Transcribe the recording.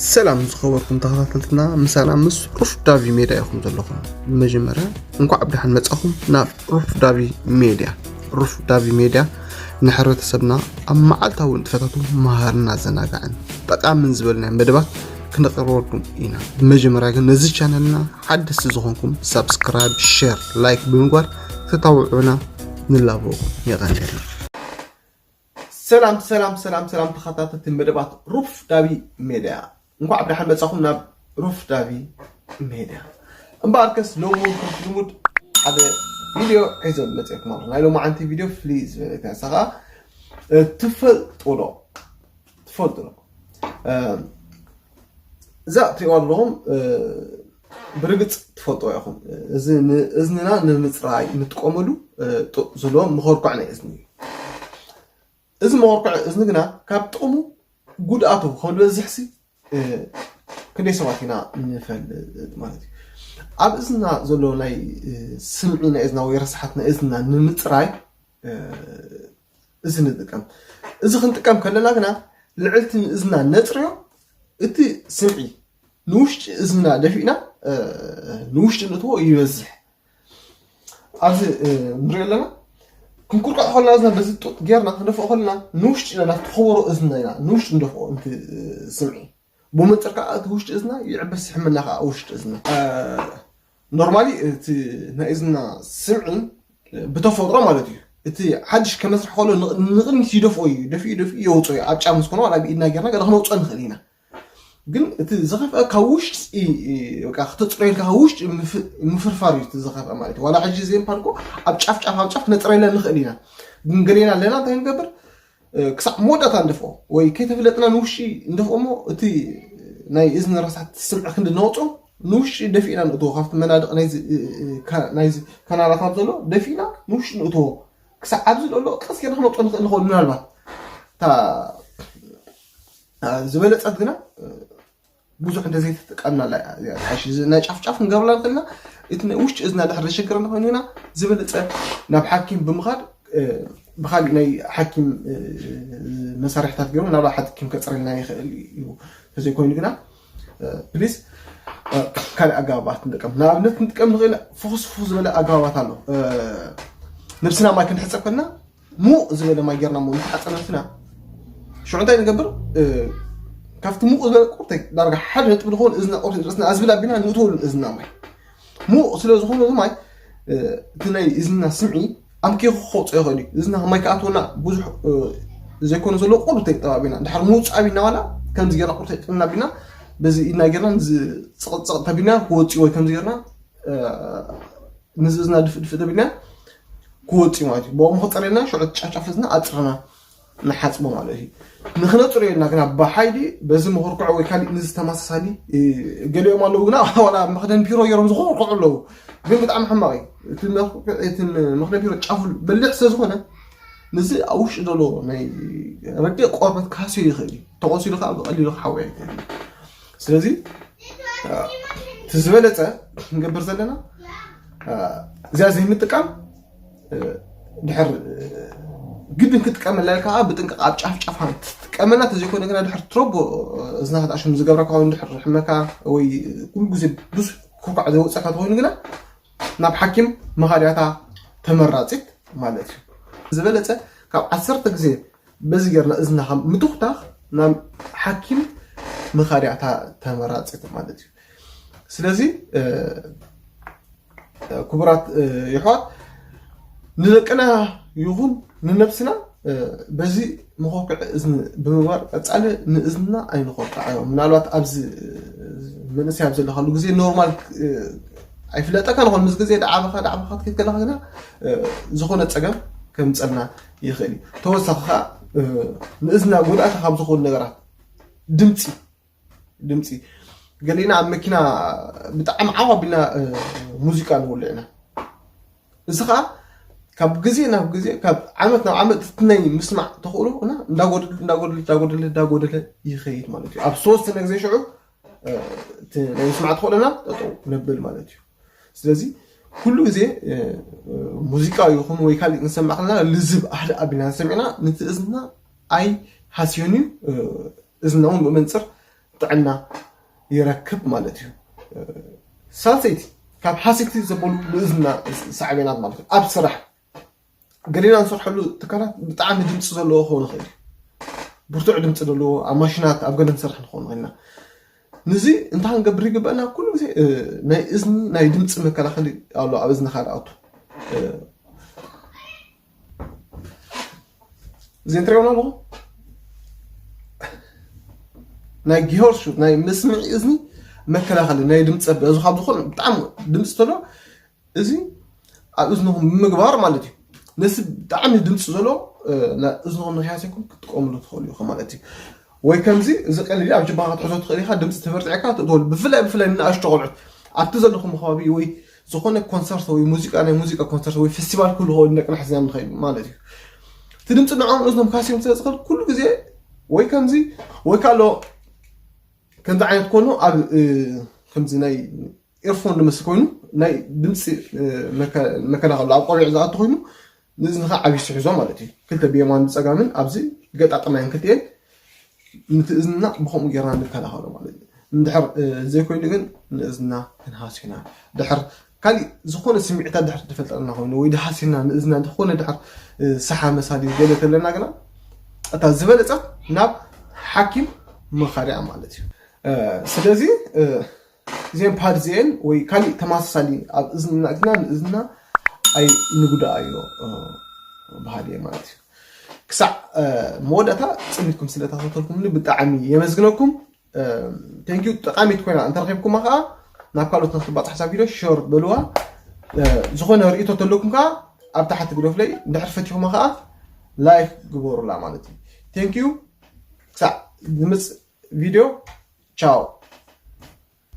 ሰላም ዝኸበርኩም ተኸታተልትና፣ ምሳና ምስ ሩፍ ዳቪ ሜድያ ኢኹም ዘለኹም። ብመጀመርያ እንኳዕ ብደሓን መጻኹም ናብ ሩፍ ዳቪ ሜድያ። ሩፍ ዳቪ ሜድያ ንሕብረተሰብና ኣብ መዓልታዊ ንጥፈታቱ መሃርና ዘናጋዕን ጠቃምን ዝበልናይ መደባት ክነቕርበልኩም ኢና። ብመጀመርያ ግን ነዚ ቻነልና ሓደስቲ ዝኾንኩም ሳብስክራይብ፣ ሼር፣ ላይክ ብምግባር ክተታብዑና ንላበወኩም። የቐንየልና። ሰላም ሰላም ሰላም ሰላም ተኸታተልቲ መደባት ሩፍ ዳቪ ሜድያ፣ እንኳዕ ብደሓን መጻኹም ናብ ሩፍ ዳቪ ሜድያ። እምበኣርከስ ሎሚ እውን ከምቲ ልሙድ ሓደ ቪድዮ ሒዘ መጽኤኩም ኣሎ። ናይ ሎማዓንቲ ቪድዮ ፍልይ ዝበለት እያ። ንሳ ኸኣ ትፈልጡ ዶ ትፈልጡ ዶ እዛ እትሪእዋ ኣለኹም ብርግጽ ትፈልጥዋ ኢኹም። እዚ ንእዝንና ንምጽራይ እንጥቀመሉ ጥቕ ዘለዎ መኾርኳዕ ናይ እዝኒ እዩ። እዚ መኾርኳዕ እዝኒ ግና ካብ ጥቕሙ ጉድኣቱ ከም ዝበዝሕሲ ክንደይ ሰባት ኢና ንፈልጥ ማለት እዩ። ኣብ እዝና ዘሎ ናይ ስምዒ ናይ እዝና ወይ ረስሓት ናይ እዝና ንምጽራይ እዚ ንጥቀም። እዚ ክንጥቀም ከለና ግና ልዕልቲ ንእዝና ነጽርዮ፣ እቲ ስምዒ ንውሽጢ እዝንና ደፊእና ንውሽጢ ንእትዎ ይበዝሕ። ኣብዚ ንሪኦ ኣለና። ክንቁርቋዕ ከለና እዝና በዚ ጡጥ ጌርና ክንደፍኦ ከለና ንውሽጢ ኢና ናብቲ ከበሮ እዝንና ኢና ንውሽጢ ንደፍኦ። እንቲ ስምዒ ብመንፅር ከዓ እቲ ውሽጢ እዝና ይዕበስ፣ ይሕመና ከዓ ውሽጢ እዝና። ኖርማሊ እቲ ናይ እዝና ስምዒ ብተፈጥሮ ማለት እዩ፣ እቲ ሓድሽ ከመስርሕ ከሎ ንቕድሚት ይደፍኦ እዩ። ደፊኡ ደፊኡ የውፅኦ እዩ። ኣብ ጫም ምስ ኮነ ዋላ ብኢድና ጌርና ገለ ክነውፅኦ ንኽእል ኢና። ግን እቲ ዝኸፍአ ካብ ውሽጢ፣ በቃ ክተፅረየልካ ካብ ውሽጢ ምፍርፋር እዩ እቲ ዝኸፍአ ማለት እዩ። ዋላ ሕጂ እዚአን ፓርኮ ኣብ ጫፍ ጫፍ ኣብ ጫፍ ክነፅረየለን ንኽእል ኢና። ግን ገሌና ኣለና እንታይ ንገብር? ክሳዕ መወዳእታ ንደፍኦ ወይ ከይተፍለጥና ንውሽጢ ንደፍኦ እሞ እቲ ናይ እዝኒ ረሳት ስምዒ ክንዲ ነውፅኦ ንውሽጢ ደፊእና ንእትዎ። ካብቲ መናድቕ ናይዚ ካናላት ኣብ ዘሎ ደፊእና ንውሽጢ ንእትዎ። ክሳዕ ኣብዚ ዘሎ ቀስ ጌርና ክነውፅኦ ንኽእል ንኸውን። ምናልባት እታ ዝበለፀት ግና ብዙሕ እንተዘይተጠቀምናላ እያ ዝሓይሽ። እዚ ናይ ጫፍ ጫፍ ክንገብርላ ንኽእልና፣ እቲ ናይ ውሽጢ እዝና ድሕር ዘሸግረና ኮይኑ ግና ዝበለፀ ናብ ሓኪም ብምኻድ ብካሊእ ናይ ሓኪም መሳርሕታት ገይሩ ናብ ሓኪም ከፅረልና ይኽእል እዩ። ተዘይኮይኑ ግና ፕሊስ ካልእ ኣገባባት ንጥቀም። ንኣብነት ክንጥቀም ንኽእል ፍኹስ ፍኹስ ዝበለ ኣገባባት ኣሎ። ነብስና ማይ ክንሕፀብ ከልና ሙቕ ዝበለ ማይ ጌርና እሞ ንሓፀብ ነብስና ሽዑ እንታይ ንገብር? ካብቲ ሙቕ ዝበለ ቁርተይ ዳርጋ ሓደ ነጥቢ ዝኾን እዝና ቁርተይ ርእስና ኣዝብል ኣቢና ንእትወሉ እዝና ማይ ሙቕ ስለ ዝኾነ እዚ ማይ እቲ ናይ እዝና ስምዒ ኣምኪኹ ክወፅኦ ይኽእል እዩ። እዝና ማይ ክኣትወና ብዙሕ ዘይኮነ ዘለዎ ቁርተይ ጠባቢና ድሓር ምውፃእ ኣቢና ዋላ ከምዚ ጌርና ቁርተይ ጥልና ኣቢና በዚ ኢድና ጌርና ንዚ ፅቕፅቕ ተቢልና ክወፅእ ወይ ከምዚ ጌርና ንዝእዝና ድፍእ ድፍእ ተቢልና ክወፅእ ማለት እዩ። ብኦም ክፀርየልና ሽዑ ጫፍጫፍ እዝና ኣፅርና ንሓፅቦ ማለት እዩ። ንክነፅርዮ ኢልና ግና ብሓይሊ በዚ መኮርኮዖ ወይ ካሊእ ንዚ ተመሳሳሊ ገሊኦም ኣለዉ ግና ዋላ መክደን ቢሮ ገይሮም ዝኮርኮዑ ኣለዉ። ግን ብጣዕሚ ሕማቕ እዩ። እቲ መክደን ቢሮ ጫፉ በሊሕ ስለ ዝኾነ ንዚ ኣብ ውሽጢ ዘሎ ናይ ረቂቕ ቆርበት ካስዮ ይኽእል እዩ። ተቆሲሉ ከዓ ብቐሊሉ ክሓዊ ኣይክእል እዩ። ስለዚ እቲ ዝበለፀ ክንገብር ዘለና እዚኣ ዘይምጥቃም ድሕር ግድን ክትጥቀመላ ኢልካ ብጥንቃቕ ኣብ ጫፍ ጫፍ ትጥቀመላ እንተዘይኮይኑ ግና ድሕር ትረቦ እዝና ክትኣሽም ዝገብረካ ኮይኑ ድሕር ሕመካ ወይ ኩሉ ግዜ ብዙሕ ኮርኳዕ ዘወፀካ ተኮይኑ ግና ናብ ሓኪም መኻድያታ ተመራፂት ማለት እዩ። ዝበለፀ ካብ ዓሰርተ ግዜ በዚ ጌርና እዝና ካብ ምትኩታኽ ናብ ሓኪም መኻድያታ ተመራፂት ማለት እዩ። ስለዚ ክቡራት ይሕዋት ንደቅና ይኹን ንነብስና በዚ መኾርኩዒ እዝኒ ብምግባር ቀፃሊ ንእዝንና ኣይንኾርካዓዮ። ምናልባት ኣብዚ መንእሰይ ኣብ ዘለካሉ ግዜ ኖርማል ኣይፍለጠካ ንኾን ምስ ግዜ ዳዕባኻ ዳዕባኻ ትከይድ ከለካ ግና ዝኾነ ፀገም ከምፀልና ይኽእል እዩ። ተወሳኺ ከዓ ንእዝና ጎዳእቲ ካብ ዝኾኑ ነገራት ድምፂ ድምፂ ገሊና ኣብ መኪና ብጣዕሚ ዓው ኣቢልና ሙዚቃ ንወልዕ ኢና። እዚ ከዓ ካብ ግዜ ናብ ግዜ ካብ ዓመት ናብ ዓመት እቲ ናይ ምስማዕ ተኽእሎ እና እንዳጎደለ እንዳጎደለ እንዳጎደለ እንዳጎደለ ይኸይድ ማለት እዩ። ኣብ ዝተወሰነ ግዜ ሽዑ እቲ ናይ ምስማዕ ተኽእሎና ጠጠው ነብል ማለት እዩ። ስለዚ ኩሉ ግዜ ሙዚቃ ይኹን ወይ ካልእ ክንሰማዕ ከለና ልዝብ ኣህደ ኣቢልና ሰሚዕና ነቲ እዝንና ኣይሃስዮን እዩ። እዝንና እውን ብመንፅር ጥዕና ይረክብ ማለት እዩ። ሳልሰይቲ ካብ ሓሲቲ ዘበሉ ንእዝና ሳዕቤናት ማለት እዩ። ኣብ ስራሕ ገሌና ንሰርሐሉ ትካላት ብጣዕሚ ድምፂ ዘለዎ ክኸውን ይኽእል እዩ። ብርቱዕ ድምፂ ዘለዎ ኣብ ማሽናት ኣብ ገለ ንሰርሕ ንኸውን ንኽእልና ንዚ እንታይ ክንገብር ይግበአና? ኩሉ ግዜ ናይ እዝኒ ናይ ድምፂ መከላኸሊ ኣሎ ኣብ እዝንኻ ዝኣቱ። እዚን ትሪእዎም ኣለኹ ናይ ጊሆርሹ ናይ መስምዒ እዝኒ መከላኸሊ ናይ ድምፂ በዚ ካብ ዝኾነ ብጣዕሚ ድምፂ ተሎ እዚ ኣብ እዝንኹም ብምግባር ማለት እዩ። ነዚ ብጣዕሚ ድምፂ ዘሎ እዝንኹም ንክያሰኩም ክትጥቀምሉ ትኽእሉ ኢኹም ማለት እዩ። ወይ ከምዚ እዚ ቀሊል ኣብ ጅባኻ ትሕዞ ትኽእል ኢኻ። ድምፂ ተበርቲዕካ ትእትወሉ ብፍላይ ብፍላይ ንኣሽቶ ቆልዑት ኣብቲ ዘለኹም ከባቢ ወይ ዝኾነ ኮንሰርት ወይ ሙዚቃ ናይ ሙዚቃ ኮንሰርት ወይ ፌስቲቫል ክህሉ ከሉ ነቅናሕ ዚና ንኸይድ ማለት እዩ። እቲ ድምፂ ንዕኦም እዝኖም ካስዮም ስለ ዝኽእል ኩሉ ግዜ ወይ ከምዚ ወይ ካሎ ከምዚ ዓይነት ኮኑ ኣብ ከምዚ ናይ ኤርፎን ዝመስል ኮይኑ ናይ ድምፂ መከላኸሉ ኣብ ቆቢዕ ዝኣቱ ኮይኑ ንእዝንኻ ዓብይ ስሒዞ ማለት እዩ። ክልተ ብየማን ብፀጋምን ኣብዚ ገጣጠማየን ክልቲኤን ንቲ እዝንና ብኸምኡ ጌርና ንከላኸሎ ማለት እዩ። እንድሕር ዘይኮይኑ ግን ንእዝንና ክንሃስ ኢና። ድሕር ካሊእ ዝኾነ ስምዒታት ድሕር ዝፈልጠልና ኮይኑ ወይ ድሃሲና ንእዝና ዝኾነ ድሕር ሰሓ መሳሊ ገለ ተለና ግና እታ ዝበለፀት ናብ ሓኪም ምኻድያ ማለት እዩ። ስለዚ እዚአን ፓድ እዚአን ወይ ካሊእ ተመሳሳሊ ኣብ እዝንና እግና ንእዝንና ኣይንጉዳኣዮ በሃሊ እየ ማለት እዩ። ክሳዕ መወዳእታ ፅኒትኩም ስለተኸተልኩምኒ ብጣዕሚ የመስግነኩም። ቴንኪዩ። ጠቃሚት ኮይና እንተረኪብኩማ ከዓ ናብ ካልኦት ንክትባፅሕ ሳ ቪዲዮ ሸር በልዋ። ዝኾነ ርእቶ ተለኩም ከዓ ኣብ ታሕቲ ግደፍለይ። እንድሕር ፈቲኹማ ከዓ ላይክ ግበሩላ ማለት እዩ። ቴንኪዩ። ክሳዕ ዝምፅ ቪዲዮ ቻው።